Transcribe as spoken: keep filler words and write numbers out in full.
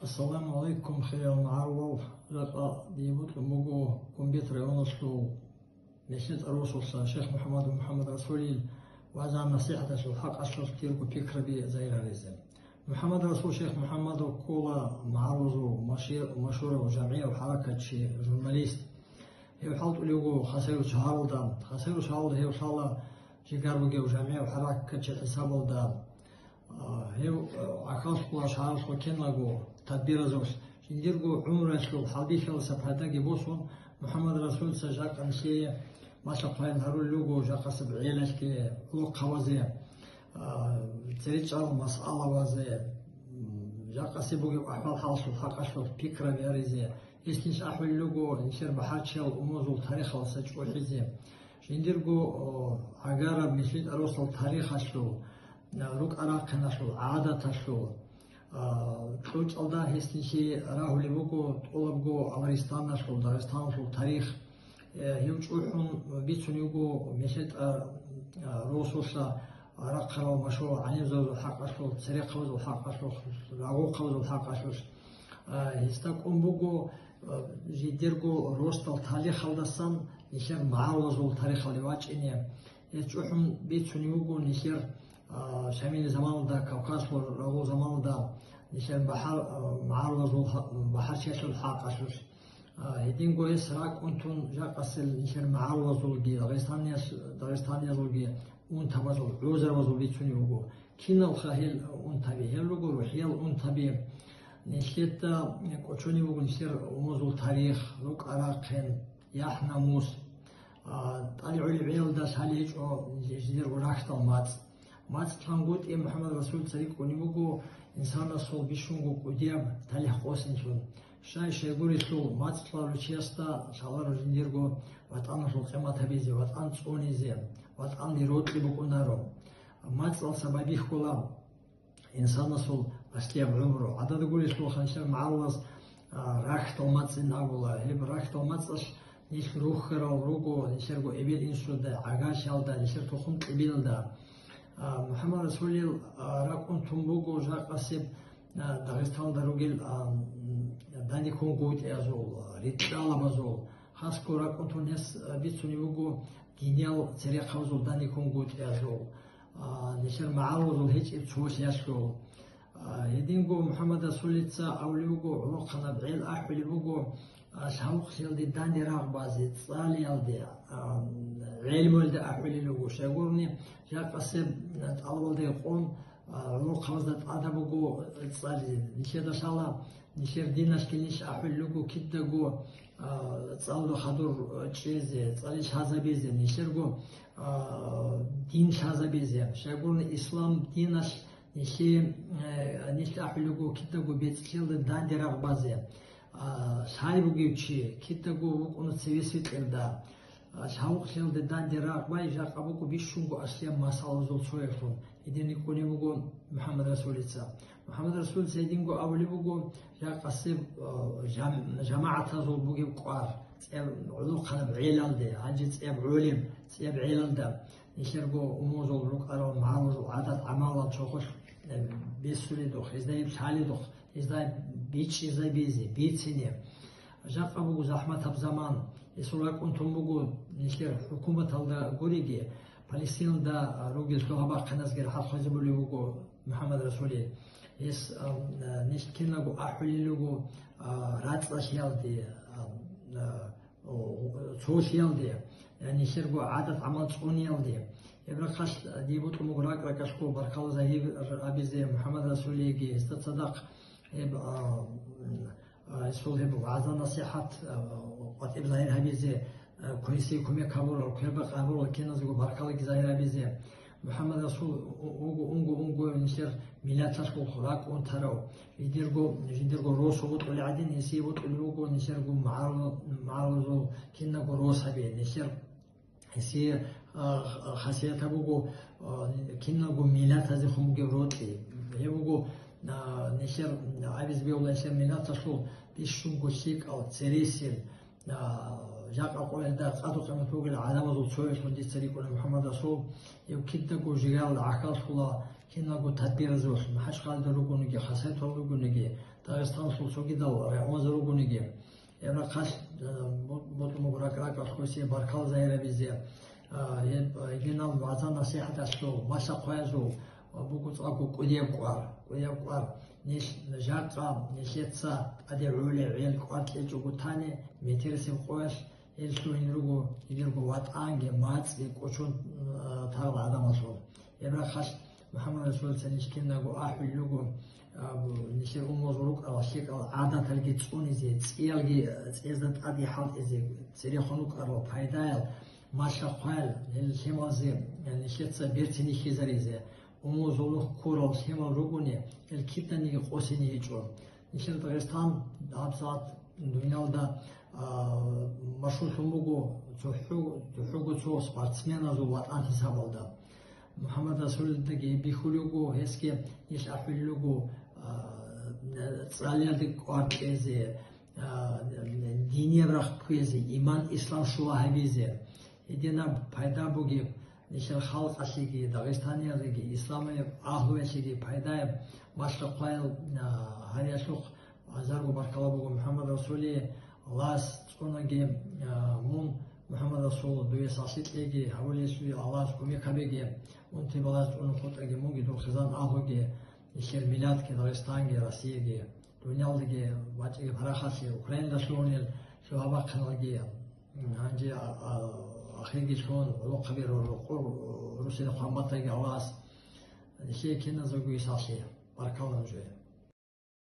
Ассаламу гӀалайкум, хириял магӀарулал. Жакъа дие бокьун буго Гумбет районалъул Мехьед-Аросулъа шейх МухӀаммад МухӀаммад Расулил вагӀза-насихӀаталъул хӀакъалъулъ дирго пикраби загьир гьаризе. МухӀаммад Расул шейх МухӀаммадов ккола магӀарулазул маши-, машгьурав жамгӀияв хӀаракатчи, журналист. Гьев хӀалтӀулев вуго Хасавюрт шагьаралда. Хасавюрт шагьаралда гьев лъала жигар бугев жамгӀияв хӀаракатчи хӀисабалда. А, гьев, а, гӀахьаллъула шагьаралъув ккенаго тадбиразулъ, жиндирго гӀумруялъул хӀалбихьалдаса пайдаги босун, МухӀаммад Расулица жакъа нилъее малъа-хъваян гьарулел руго жакъасеб гӀелалъги, гӀолохъабазе, а, церечӀал масъалабазе, м, жакъасеб бугеб ахӀвал-хӀалалъул хӀакъалъулъ пикраби гьаризе. Гьес нилъ ахӀулел руго нилъер бахӀарчиял умумузул тарихалдаса чӀухӀизе. Жиндирго, о, гӀагараб Мехьед-Аросал тарихалъул, а, рукӀа-рахъиналъул, гӀадаталъул, а, кьучӀалда гьес нилъее рагьулеб буго тӀолабго Аваристаналъул, Дагъистаналъул тарих. Э, гьев чӀухӀун бицунев вуго Мехьед-, а, а, Росулъа рахъарал машгьурал гӀалимзабазул хӀакъалъулъ, церехъабазул хӀакъалъулъ, рагъухъабазул хӀакъалъулъ. А, гьесда кӀун буго, а, жидерго росдал талихалдасан нилъер магӀарулазул тарихалде вачӀине. Гьес чӀухӀун бицунев вуго нилъер, а, Шамилил заманалда, Кавказалъул рагъул заманалда нилъер бахӀар-, а, магӀарулазул хӀа-, бахӀарчиялъул хӀакъалъулъ. А, гьединго гьес ракӀ унтун жакъасел нилъер магӀарулазулги, Дагъистаниялъ-, Дагъистаниязулги унтабазул, гӀузрабазул бицунев вуго. Киналха гьел унтаби? Гьел руго рухӀиял унтаби. Нилъеда кӀочонеб буго нилъер умумузул тарих, рукӀа-рахъин, яхӀ-намус. А, тӀадегӀулеб гӀелалда лъалеб гьечӀо жидерго рахьдал мацӀ. МацӀ лъангутӀи МухӀаммад Расулица рикӀкӀунеб буго инсанасул бищунго кӀудияб талихӀ къосинлъун. Щай-щайгурелъул мацӀ лъалев чиясда лъаларо жиндирго ватӀаналъул къимат гьабизе, ватӀан цӀунизе, ватӀанде рокьи букӀунаро. МацӀалъа байбихьула инсанасул аслияб гӀумру. ГӀадада гурелъул ханчар магӀарулаз, а, рахьдал мацӀин абула. Гьеб рахьдал мацӀалъ нилъ рухьарал руго, нилъерго эбел-инсуда, гӀагарлъиялда, нилъер тухум-кьибилалда. А, МухӀаммад Расулил, а, ракӀ унтун буго жакъасеб, а, Дагъистаналда ругел, а, м, данде ккунгутӀиязул, рикьалабазул, хасго ракӀ унтун гьес, а, бицунеб буго диниял церехъабазул данде ккунгутӀиязул, а, нилъер магӀарулазул гьечӀеб цолъиялъул. А, гьединго МухӀаммад Расулица абулеб буго, гӀолохъанаб гӀел ахӀулеб буго, а, лъавухълъиялде данде рагъ базе, цӀалиялде, а, гӀелмуялде ахӀулел руго. Щайгурни, жакъасеб, а, тӀалабалде къун, а, гӀолохъабазда тӀадаб буго цӀализе. Нилъеда лъала, нилъер диналъги нилъ ахӀулел руго кидаго, а, цӀалда хадур, а, чӀезе, цӀали лъазабизе, нилъерго, а, дин лъазабизе. Щайгурни ислам диналъ нилъе, э, нилъ ахӀулел руго кидаго бецӀлъиялда данде рагъ базе. А, лъай бугев чи кидаго вукӀуна цеве сикьилда. А, лъавухълъиялда данде рагъ бай жакъа буго бищунго аслияб масъалазул цоялъун. Гьедин рикӀкӀунеб буго МухӀаммад Расулица. МухӀаммад Расулица гьединго абулеб буго, жакъасеб, а, жам-, жамагӀатазул бугеб кӀвар, цӀеб гӀолохъанаб гӀелалде, гьанже цӀеб гӀолеб, цӀеб гӀелалда. Нилъерго умумузул рукӀарал магӀарулазул гӀадат-гӀамалал чорхолъ, э, бесуледухъ, гьезда гьеб лъаледухъ, гьезда бичӀчӀизабизе, бицине. Жакъа буго захӀматаб заман. Гьесул ракӀ унтун буго нилъер хӀукуматалда гуриги, Палестиналда ругел лъугьа-бахъиназги рахӀат хвезабулев вуго МухӀаммад Расулил. Гьес, а, нилъ киналго ахӀулел руго, а, рацӀцӀалъиялде, а, а, о, цолъиялде, я нилъерго гӀадат-гӀамал цӀуниялде. Гьеб рахъалъ дие бокьун буго ракӀ-ракӀалъго баркала загьир абизе МухӀаммад Расулиеги, гьесда цадахъ гьеб, а, м, а, гьесул гьеб вагӀза-насихӀат, а, къватӀиб загьир гьабизе, а, квеси кумек гьабурал, квербакъи гьабурал киназего баркалаги загьир гьабизе. МухӀаммад Расул у-, уго, унго, унго нилъер миллаталъул ракӀ унтарав, жидерго, жидерго росу бутӀулеб гӀадин, гьесие бутӀулеб буго нилъерго магӀарул-, магӀарулазул кинабго росаби, нилъер гьесие, а, х-, хасиятаб буго, а, кинабго миллатазехун бугеб рокьи. Гьеб буго, а, нилъер абизе бегьула нилъер миллаталъул бищунго лъикӀал, цересел, а, жакъа къоялда къаду-къимат бугел гӀадамазул цоялъун дица рикӀкӀуна МухӀаммад Расул. Гьев кидаго жигал гӀахьаллъула, Киналго тадбиразулъ, МахӀачхъалада ругониги, Хасавюрталда ругониги, Дагъистаналъул цогидал районазда ругониги, гьеб рахъалъ, э, бо-, бокьун буго ракӀ-ракӀалъ хвесие баркала загьир гьабизе, а, гьеб, э, гьединал вагӀза-насихӀаталъул, малъа-хъваязул, а, буго цӀакъго кӀудияб кӀвар, кӀудияб кӀвар. Нилъ жакъа, нилъеца тӀаде гӀолеб гӀел кӀвар кьечӀого тани, метерисеб къоялъ, гьел лъугьин руго дидерго ватӀанги, мацӀги, кӀочон, а, тарал гӀадамалъул. Гьеб рахъалъ МухӀаммад Расулица нилъ киналго ахӀулел руго, а, нилъер умумузул рукӀарал лъикӀал гӀадаталги цӀунизе, цӀиялги, а, цӀиязда тӀаде хӀалтӀизе, церехун рукӀарал пайдаял, малъа-хъваял, гьел лъималазе, а, нилъеца берцин рихьизаризе, умумузул нух ккурал лъимал ругони, гьел киданиги къосине гьечӀо. Нилъер Дагъистан гьабсагӀат дуниялда, а, машгьурлъун буго цохӀо-, цохӀого цо спортсменазул ватӀан хӀисабалда. МухӀаммад Расулидаги бихьулев вуго, гьесги нилъ ахӀулел руго, а, цӀалиялде кӀвар кьезе, а, динияб рахъ кквезе, иман-ислам щула гьабизе. Гьединаб пайда бугеб, нилъер халкъалъеги, дагъистаниялъеги, исламияб агьлуялъеги пайдаяб малъа-хъваял, а, гьариялъухъ гьазарго баркала буго МухӀаммад Расулие. Аллагьас цӀунаги, а, мун, МухӀаммад Расул, дуе сахлъи кьеги, гьавулелъул Аллагьас кумек гьабеги, унти балагьаз цӀунун хутӀаги мунги, дол хъизан агьлуги, нилъер миллатги, Дагъистанги, Россияги, дуниялдаги вачӀиги парахалъе, Украинада лъугьунел лъугьа-бахъиналги, гьанже, а, а, ахирги лъугьун, гӀолохъаби ру-, рукъу-, русида хъван батаги Аллагьас нилъее киназего сахлъи. Баркалла нужее.